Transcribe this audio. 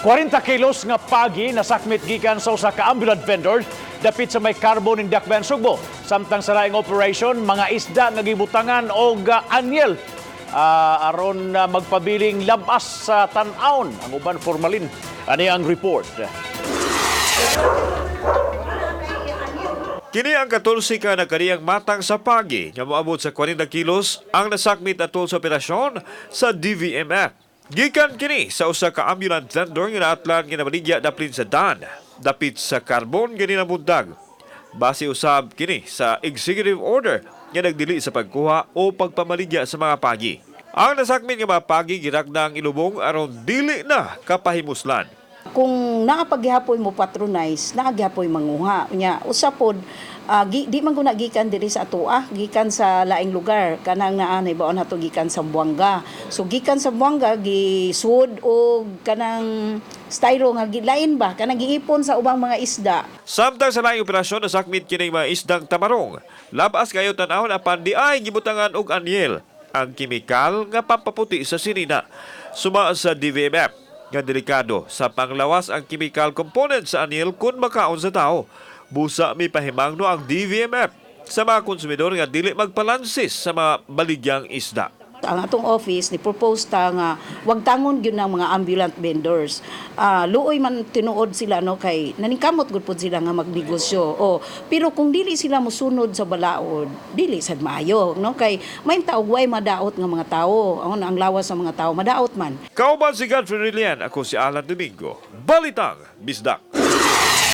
40 kilos nga pagi nasakmit gikan sa usa ka ambulant vendor dapit sa may Carbon ning Dakbayan, Sugbo. Samtang sa laing operation, mga isda nga gibutangan og anyel aron magpabiling labas sa tan-awon, ang uban formalin. Ani ang report. Kini ang 14 ka nagkariyang matang sa pagi nga moabot sa 40 kilos ang nasakmit atol sa operasyon sa DVMF. Gikan kini sa usa ka ambulant vendor nga naatlan nga namaligya daplin sa dan, dapit sa Carbon ganina buntag. Base usab kini sa executive order nga nagdili sa pagkuha o pagpamaligya sa mga pagi. Ang nasakmit nga mga pagi girakdang ilubong aron dili na kapahimuslan. Kung naa pa gihapoy mo patronize, naa gihapoy manguha. Nya usa pod, di man guna gikan diri sa atoa, gikan sa laing lugar, kanang naa na baon nato gikan sa Buanga. So gikan sa Buanga gisuod og kanang styro nga gilain ba, kanang giipon sa ubang mga isda. Samtang sa laing operasyon, nasakmit kining mga isdang tamarong. Labas kayo tan-awon apan di ay gibutangan og anyel, ang kimikal nga pampaputi sa sinina. Suma sa DVMF nga delikado sa panglawas ang chemical component sa anyel kung makaon sa tao. Busa mipahimangno ang DVMF sa mga konsumidor nga dili magpalansis sa mga baligyang isda. Ang atong office ni propose ta nga wag tangon gyud ng mga ambulant vendors. Luoy man tinuod sila, no, kay naningkamot gud pud sila nga magnegosyo. O pero kung dili sila mosunod sa balaod, dili sad maayo, no, kay may taog way madaot nga mga tawo. Ang lawas sa mga tao madaot man. Kauban si Godfrey Rillian, ako si Alan Domingo. Balitang Bisdak.